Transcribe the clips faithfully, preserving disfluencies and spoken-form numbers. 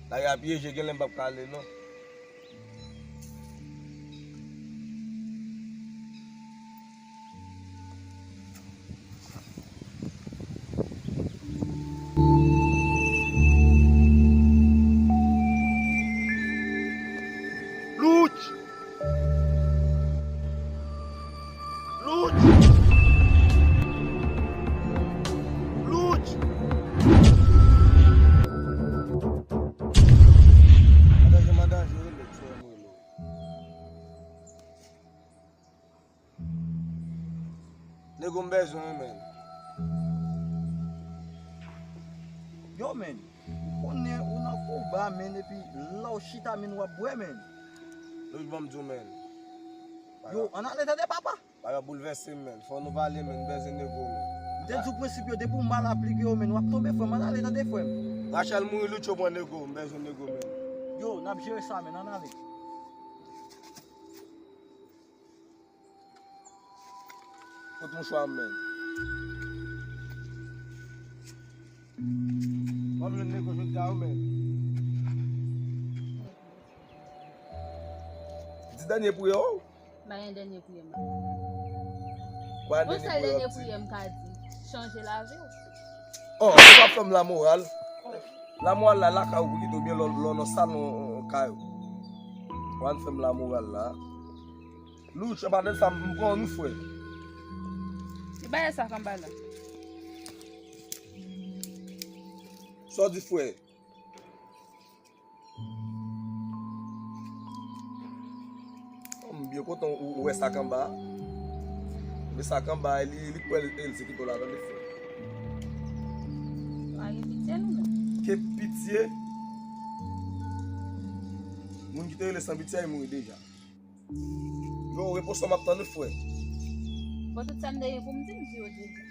Bagay a pyeje, gen lè m p ap ka ale non. Louch! Louch! Louch! An danje, m an danje, wi, Louch, frè m, wi, Louch. Nego, m bezwen w, men. Yo, men, ou konnen ou nan konba, men, epi la w chita, men, w ap bwè, men. Louch, ban m di w, men. Yo, ann ale, tande, papa. Bagay boulvèse m, men. Fò nou pale, men. M bezwen Nego, men. M te di w prensip yo, depi w mal aplike yo, men, w ap tonbe, frè m. Ann ale, tande, frè m. Rachel mouri, Louch, yo pran Nego. M bezwen Nego, men. Yo, n ap jere sa, men. Ann ale. Kot mouchwa m, men? W ap jwenn Nego jodi a wi, men. Di dènye priyè w. M pa gen dènye priyè m ap di. Yon sèl dènye priyè m ka di, chanje lavi w. Oh, ou pa fè m lamoral. Lamoral la lakay ou pou kite oubyen lè w nan salon kay ou. Ou ann fè m lamoral la. Louch, anba tèt sa, m pran nou, frè. Li bay sa k anba la. Sa w di, frè? M byen kontan ou, ou wè sa k anba a. Men sa k anba a, li, li kwè l, li se kite w la, tande, frè. Pa gen pitye, non, men. Ke pitye? Moun ki te rele san pitye a, li mouri deja. Yo, repons lan m ap tann ou, frè. Bon, tout sa m te gen pou m di, m di yo deja.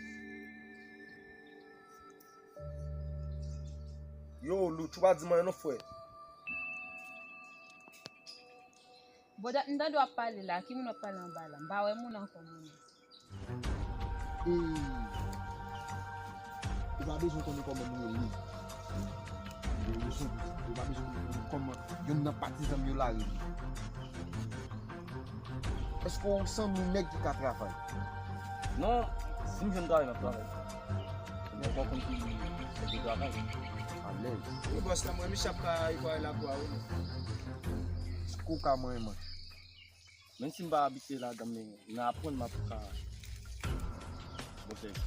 Yo, Louch, ou pa di m anyen non, frè. Bon, dat m tande w ap pale la, ki moun w ap pale anba la? M pa wè moun ankò, moun. E, ou pa bezwen konnen kòman m rele. Yo, yo sou, ou pa bezwen konnen kòman yonn nan patizan m yo la rele. Èske w sanble yon nèg ki ka travay? Non, si m jwenn travay, m ap travay. Mwen pa konn ki nèg ki travay. Alèz. Wi, bòs la, mwen, Michel ap ka ekware lakwa, wi. Èske w ka manyen manje? Menm si m pa abitye ladan, men nan aprann m ap ka. Bon, tèks.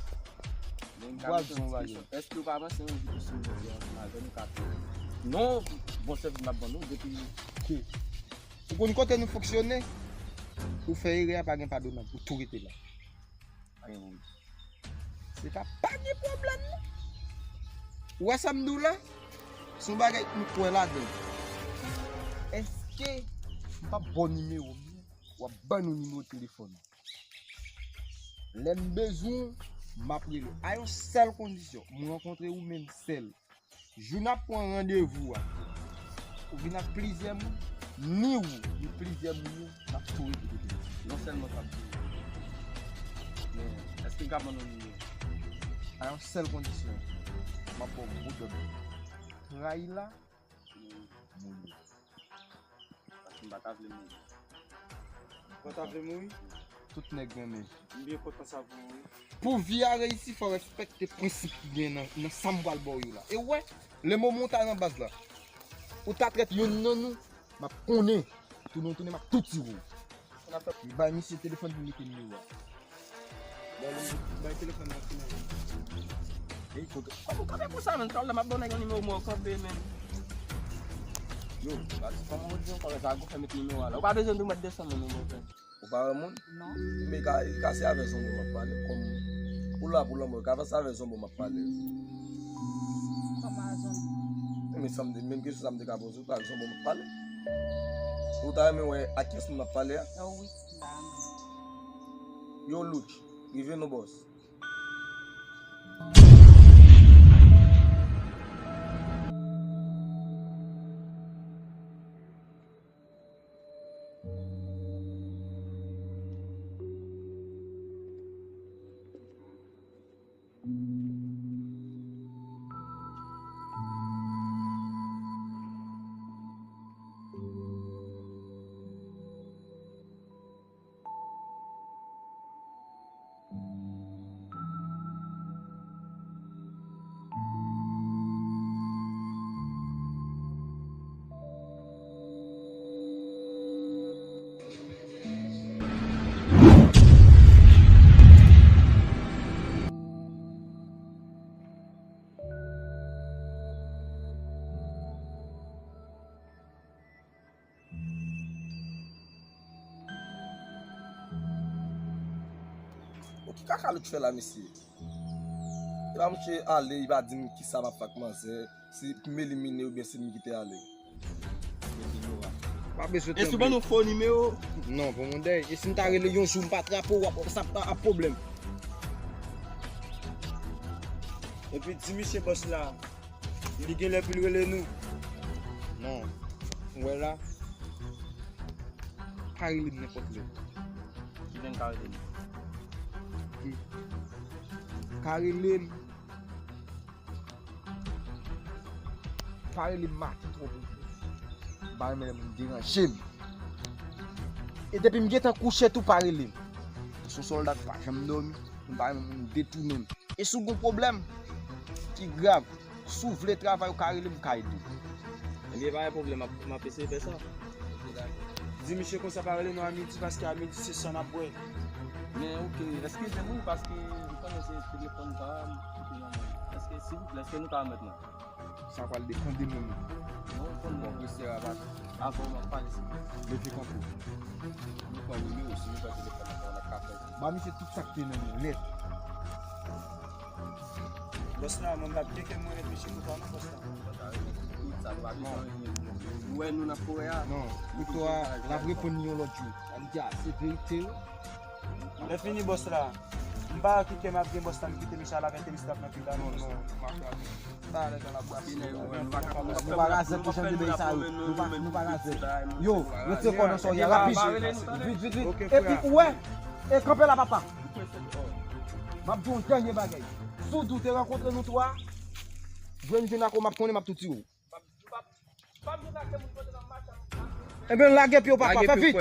Mwen ka bezwen yon ti kesyon. Èske w pa panse yon jou pou sou yon avè nou ka fè? Non, bon sèvis m ap ban nou depi. Ke. Ou konn kote nou fonksyone? Ou fè erè a, pa gen padonab. Ou tou rete la. Pa gen pwoblèm. Se pa, pa gen pwoblèm, non. Ou wè sa m di w la? Se yon bagay m kwè ladan. Èske m p ap ba w nimewo m? W ap ban nou nimewo telefòn. Lè m bezwen w, m ap rele w. A yon sèl kondisyon, m rankontre ou menm sèl. Jou n ap pran randevou a, ou vin ak plizyè moun, ni ou, ni plizyè moun yo, n ap tou rete kote nou. Non sèlman sa m di w, men èske m ka ban nou nimewo? A yon sèl kondisyon, m ap ba w gwo dòb. Trayi la, mouri. Paske m pa ta vle mouri. Ou pa ta vle mouri? Tout nèg renmen. M byen kontan sa pou ou, wi. Pou vi a reyisi, fò w respekte prensip ki gen nan, nan sa m pral ba w yo la. E w wè, lè m monte nan baz la, ou ta trèt yonn nan nou, m ap konnen, tounen w tounen, m ap tou tire w. Li bay misye telefòn pou mete nimewo a. Bay li, bay telefòn nan finan. Ey, kote, kòman w kanpe konsa, menm? Talè m ap ba w nèg yon nimewo, mwen w kanpe, menm. Yo, baz, kòman w di ankò, sa go fè met nimewo a la? Ou pa bezwen di w mèt desann, non, bòkè. Ou pa wè moun? Non. Men ka, ka se avè zonbo m ap pale, kòm ou la pou lanmò, ka se avè zonbo m ap pale. Kòman a zonbo? Men sa m te, menm kesyon sa m te ka poze w, se ak zonbo m ap pale. Ou ta renmen wè ak kiyès moun m ap pale a? Oh wi, m ta renmen. Yo, Louch, rive non, bòs. Ki kaka Lutch fè la, mesye? E pa mouche ale, li pa di m kisa m ap fè ak manzè, si pou m elimine oubyen si m kite ale. Pa bezwen tranble. E si w ban nou fo nimewo? Non, pou moun dèy. E si m ta rele yon jou m pa trape w, w ap, sa ap pwoblèm. Epi di misye bòs la, li gen lè pou l rele nou. Non. Ou wè la? Pa rele m nenpòt lè. Kilè n ka rele m? Hmm. Ka rele m. Pa rele m maten twò pou m. M pa renmen lè moun deranje m. E depi m gentan kouche tou, pa rele m. Se yon sòlda ki pa janm dòmi, m pa renmen moun detounen m. E si w gen yon pwoblèm ki grav, si w vle travay, ou ka rele m, m ka ede w. Ebyen, pa gen pwoblèm, m ap, m ap eseye fè sa. Di misye konsa pa rele nou a midi, paske a midi se san n ap bwè. Men, oke, èske se nou, paske m konnen se telefòn pa m ki te nan men m. Èske, silvouplè, èske nou ka remèt mwen? Sa pral depann de moun nan. Non, konn bon, presè a pa. Avan, m ap pale, silvouplè. Leve kanpe. Nou pran nimewo, si nou pran telefòn nan, n ap ka fè. Ba misye tout sa k te nan men l nèt. Bòs la, mwen m pa t gen kè mwen reflechi konsa non, bòs la. Tout sa nou pa bezwen. Nou wè nou nan forè a. Non, kouto a, l ap reponn yon lòt jou. Ann di a, se verite wi. Lè fini, bòs la. M pa wè ki kè m ap gen, bòs la, m kite misye al avè tenis la nan pil la non, bòs la. Non, non, m ap gade. Talè nan labwasi. Nou pa razè pou jan de bagay sa yo. Nou pa, nou pa razè. Yo, retire kò nan sòrye a, rapid. Vit, vit, vit. Epi, ou wè, e kanpe la, papa. M ap di w yon dènye bagay. Si w di w te rankontre nou twa, jwenn jwenn ak ou, m ap konnen m ap tou tiye w. Ebyen, lage pye w, papa, fè vit.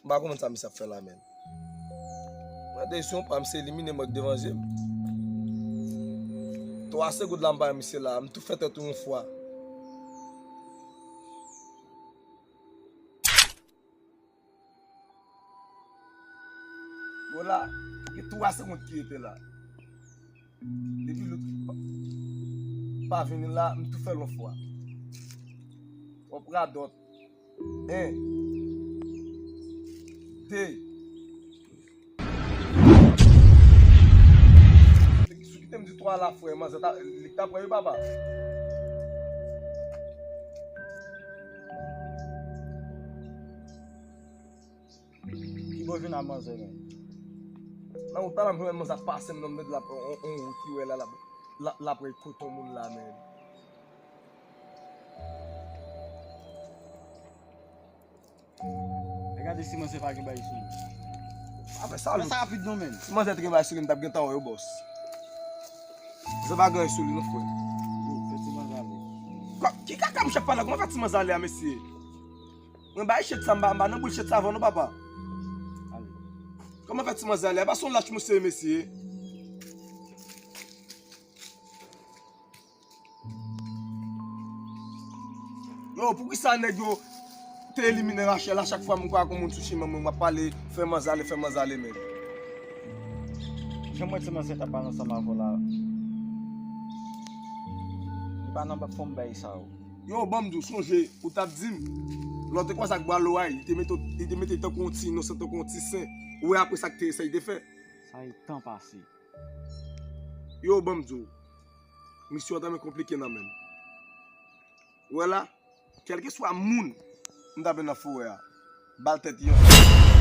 M pa konprann sa misye ap fè la menm. Mwen de si yon pa misye elimine mwen devan je m. Twa segonn la m pa wè misye la, m tou fè tèt ou yon fwa. Bon la, gen twa segonn ki rete la. Depi Lutch pa, pa vini la, m tou fè l yon fwa. W ap radòt. En. De. Si w kite m di twa la, frè, manzè ta, li ta pran yo, papa. Ki bò vin a manzè, men? Nan wout la, m jwenn manzè ap pase m nan, m mete l ap, on, on, on wout, li wè la, l ap, l ap, l ap rey koton moun la, men. E gade si manzè pa gen bagay sou li. Pa fè sa, Lutch. Fè sa rapid non, men. Si manzè te gen bagay sou li, m t ap gentan wè yo, bòs. Manzè pa gen anyen sou li, non, frè. Yo, fè ti manzè ale. Kwa, ki kaka mouche ap pale la? Kòman fè ti manzè ale a, mesye? Mwen bay chet sa, m pa, m pa nan boul chet sa avan non, papa. Ale. Kòman fè ti manzè ale? E pa se yon lach misye ye, mesye. Yo, poukisa nèg yo te elimine Rachel a? Chak fwa m kwè ak yon moun sou chimen mwen, m ap pale, fè manzè ale, fè manzè ale, men. Jan m wè ti manzè t ap pale ansanm avè w la, li pa nan fòm bèy sa yo. Yo, ban m di w, sonje, ou t ap di m, lè w te kwaze ak Bwalo a, li te mete, li te mete tankou yon ti inosan, tankou yon ti sen. Ou wè apre sa k te, sa li te fè? Sa e tan pase. Yo, ban m di w, misyon an ta men konplike nan men m. Ou wè la, kèlkeswa moun m ta pran nan forè a, bal tèt yon.